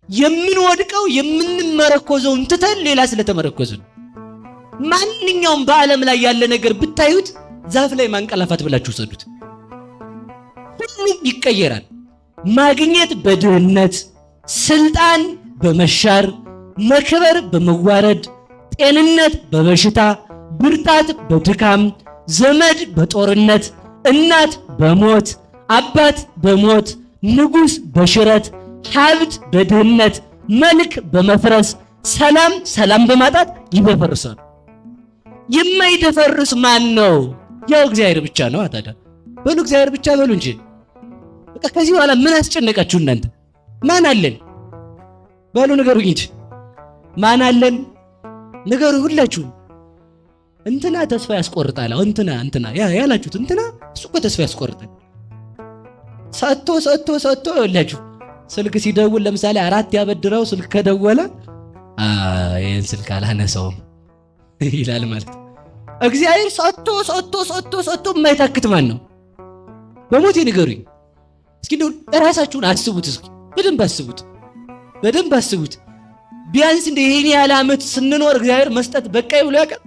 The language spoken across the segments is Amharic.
የምንወድቀው የምንመረኮዘውን ትተን ሌላ ስለተመረኮዝን። ማንኛውም በዓለም ላይ ያለ ነገር ብታዩት ዛፍ ላይ ማንቀላፋት ብላችሁ ውሰዱት። ሁሉም ይቀየራል። ማግኘት በድህነት፣ ስልጣን በመሻር፣ መክበር በመዋረድ፣ ጤንነት በበሽታ፣ ብርታት በድካም፣ ዘመድ በጦርነት፣ እናት በሞት፣ አባት በሞት፣ ንጉሥ በሽረት፣ ሀብት በድህነት፣ መልክ በመፍረስ፣ ሰላም ሰላም በማጣት ይደፈርሳል። የማይደፈርስ ማን ነው? ያው እግዚአብሔር ብቻ ነው። ታዲያ በሉ እግዚአብሔር ብቻ በሉ እንጂ። በቃ ከዚህ በኋላ ምን አስጨነቃችሁ እናንተ? ማን አለን? በሉ ንገሩኝ እንጂ ማን አለን? ንገሩ ሁላችሁም። እንትና ተስፋ ያስቆርጣል። እንትና እንትና ያ ያላችሁት እንትና እሱ እኮ ተስፋ ያስቆርጣል። ሰጥቶ ሰጥቶ ሰጥቶ ይኸውላችሁ ስልክ ሲደውል ለምሳሌ አራት ያበድረው ስልክ ከደወለ ይህን ስልክ አላነሳውም ይላል ማለት ነው። እግዚአብሔር ሰጥቶ ሰጥቶ ሰጥቶ ሰጥቶ የማይታክት ማን ነው? በሞቴ ንገሩኝ እስኪ። እንደው እራሳችሁን አስቡት እስኪ፣ በደንብ አስቡት፣ በደንብ አስቡት። ቢያንስ እንደ ይሄን ያህል ዓመት ስንኖር እግዚአብሔር መስጠት በቃኝ ብሎ ያውቃል?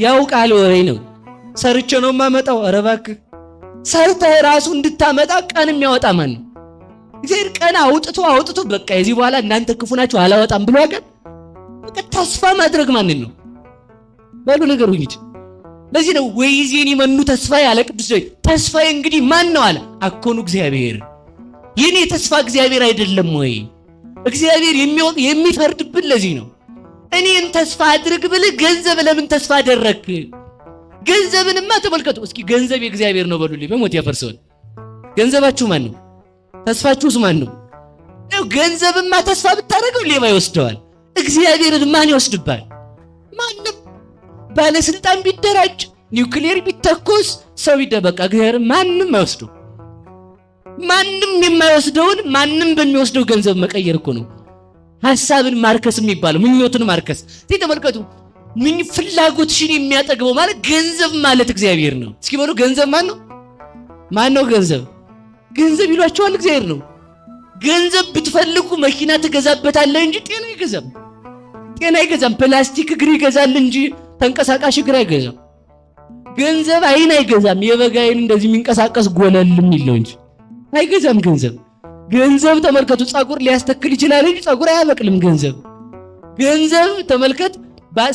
ያውቃል ወይ ነው? ሰርቼ ነው የማመጣው። ኧረ እባክህ ሰርተህ ራሱ እንድታመጣ ቀን የሚያወጣ ማን ነው? እግዚአብሔር ቀን አውጥቶ አውጥቶ በቃ የዚህ በኋላ እናንተ ክፉ ናችሁ አላወጣም ብሎ ያውቃል? በቃ ተስፋ ማድረግ ማንን ነው? በሉ ንገሩኝ እንጂ። ለዚህ ነው ወይዜኒ መኑ ተስፋ ያለ ቅዱስ ዳዊት። ተስፋዬ እንግዲህ ማን ነው አለ። አኮኑ እግዚአብሔር። የኔ ተስፋ እግዚአብሔር አይደለም ወይ? እግዚአብሔር የሚፈርድብን ለዚህ ነው። እኔን ተስፋ አድርግ ብልህ ገንዘብ ለምን ተስፋ አደረግክ? ገንዘብንማ ተመልከቱ እስኪ። ገንዘብ የእግዚአብሔር ነው በሉልኝ። በሞት ያፈርሰዋል። ገንዘባችሁ ማን ነው? ተስፋችሁስ ማን ነው? ገንዘብማ ተስፋ ብታደርገው ሌባ ይወስደዋል። እግዚአብሔርን ማን ይወስድባል? ማንም። ባለስልጣን ቢደራጅ፣ ኒውክሌር ቢተኮስ፣ ሰው ቢደበቃ እግዚአብሔር ማንም አይወስደው። ማንም የማይወስደውን ማንም በሚወስደው ገንዘብ መቀየር እኮ ነው ሐሳብን ማርከስ የሚባለው፣ ምኞትን ማርከስ። እስኪ ተመልከቱ፣ ምን ፍላጎትሽን የሚያጠግበው ማለት ገንዘብ ማለት እግዚአብሔር ነው። እስኪ በሉ ገንዘብ ማን ነው? ማን ነው ገንዘብ? ገንዘብ ይሏቸዋል፣ እግዚአብሔር ነው። ገንዘብ ብትፈልጉ መኪና ትገዛበታለህ እንጂ ጤና አይገዛም። ጤና አይገዛም። ፕላስቲክ እግር ይገዛል እንጂ ተንቀሳቃሽ እግር አይገዛም። ገንዘብ አይን አይገዛም። የበግ አይን እንደዚህ የሚንቀሳቀስ ጎለል የሚል ነው እንጂ አይገዛም ገንዘብ። ገንዘብ ተመልከቱ፣ ጸጉር ሊያስተክል ይችላል እንጂ ጸጉር አያበቅልም ገንዘብ። ገንዘብ ተመልከት፣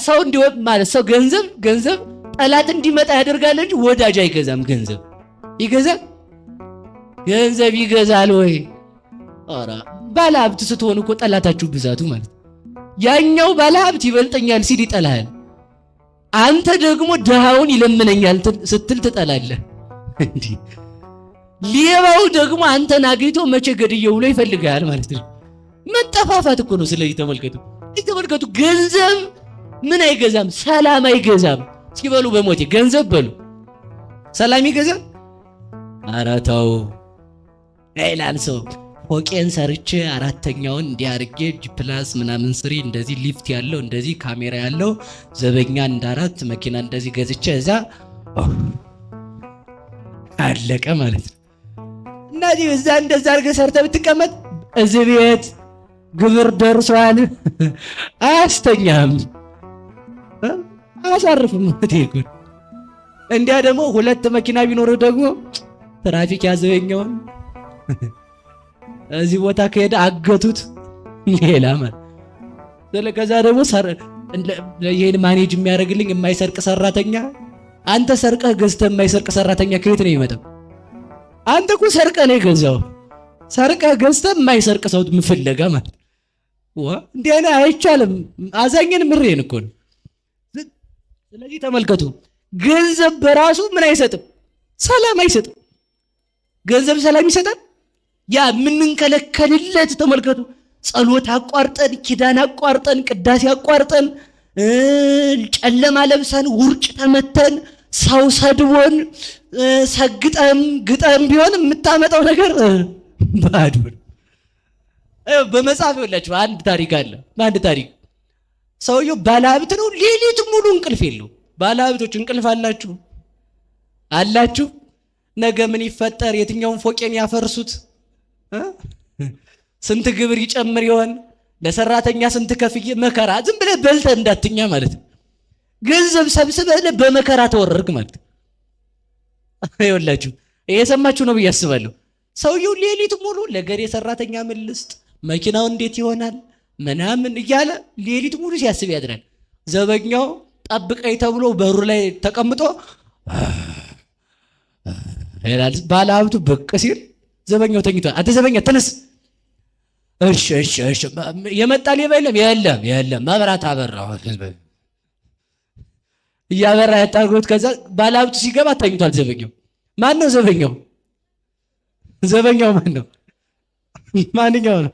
ሰው እንዲወጥ ማለት ሰው ገንዘብ ገንዘብ ጠላት እንዲመጣ ያደርጋል እንጂ ወዳጅ አይገዛም። ገንዘብ ይገዛል? ገንዘብ ይገዛል ወይ? ኧረ ባለሀብት ስትሆን እኮ ጠላታችሁ ብዛቱ ማለት ያኛው ባለሀብት ይበልጠኛል ሲል ይጠላሃል። አንተ ደግሞ ድሃውን ይለምነኛል ስትል ትጠላለህ። እንዲህ ሌባው ደግሞ አንተን አግኝቶ መቼ ገድየው ብሎ ይፈልጋል ማለት ነው። መጠፋፋት እኮ ነው። ስለዚህ ተመልከቱ፣ ተመልከቱ ገንዘብ ምን አይገዛም? ሰላም አይገዛም። እስኪ በሉ በሞቴ ገንዘብ በሉ ሰላም ይገዛል? ኧረ ተው ይላል ሰው። ፎቄን ሰርቼ አራተኛውን እንዲህ አድርጌ G plus ምናምን three እንደዚህ ሊፍት ያለው እንደዚህ ካሜራ ያለው ዘበኛ እንደ አራት መኪና እንደዚህ ገዝቼ እዛ አለቀ ማለት ነው። እና እዛ እንደዛ አድርገህ ሰርተህ ብትቀመጥ እዚህ ቤት ግብር ደርሷል አያስተኛም፣ አያሳርፍም። እንዲያ ደግሞ ሁለት መኪና ቢኖርህ ደግሞ ትራፊክ ያዘበኛውን እዚህ ቦታ ከሄደ አገቱት ሌላ ማለት። ከዛ ደግሞ ይሄን manage የሚያደርግልኝ የማይሰርቅ ሰራተኛ፣ አንተ ሰርቀህ ገዝተህ የማይሰርቅ ሰራተኛ ከየት ነው የሚመጣው? አንተ እኮ ሰርቀህ ነው የገዛው። ሰርቀህ ገዝተህ የማይሰርቅ ሰው ምፍለጋ ማለት ዋ እንዲህ አይነት አይቻልም። አዛኝን ምሬን እኮ ነው። ስለዚህ ተመልከቱ፣ ገንዘብ በራሱ ምን አይሰጥም? ሰላም አይሰጥም። ገንዘብ ሰላም ይሰጣል? ያ የምንንከለከልለት ተመልከቱ፣ ጸሎት አቋርጠን፣ ኪዳን አቋርጠን፣ ቅዳሴ አቋርጠን፣ ጨለማ ለብሰን፣ ውርጭ ተመተን፣ ሰው ሰድቦን፣ ሰግጠም ግጠም ቢሆን የምታመጣው ነገር ባዶ ነው። በመጽሐፍ ይኸውላችሁ አንድ ታሪክ አለ። አንድ ታሪክ ሰውየው ባለሀብት ነው። ሌሊት ሙሉ እንቅልፍ የለው። ባለሀብቶች እንቅልፍ አላችሁ አላችሁ? ነገ ምን ይፈጠር? የትኛውን ፎቄን ያፈርሱት? ስንት ግብር ይጨምር ይሆን? ለሰራተኛ ስንት ከፍዬ መከራ። ዝም ብለህ በልተህ እንዳትኛ ማለት ነው። ገንዘብ ሰብስበህ በመከራ ተወረርክ ማለት ነው። ይኸውላችሁ እየሰማችሁ ነው ብዬ አስባለሁ። ሰውየው ሌሊት ሙሉ ለገሬ ሰራተኛ ምን ልስጥ፣ መኪናው እንዴት ይሆናል ምናምን እያለ ሌሊት ሙሉ ሲያስብ ያድራል። ዘበኛው ጠብቀኝ ተብሎ በሩ ላይ ተቀምጦ ይላል። ባለ ሀብቱ ብቅ ሲል ዘበኛው ተኝቷል። አንተ ዘበኛ ተነስ። እሺ እሺ እሺ። የመጣ ሌባ የለም የለም የለም። መብራት አበራሁ እያበራ ያጣርጎት። ከዛ ባለ ሀብቱ ሲገባ ተኝቷል ዘበኛው። ማን ነው ዘበኛው? ዘበኛው ማን ነው? ማንኛው ነው?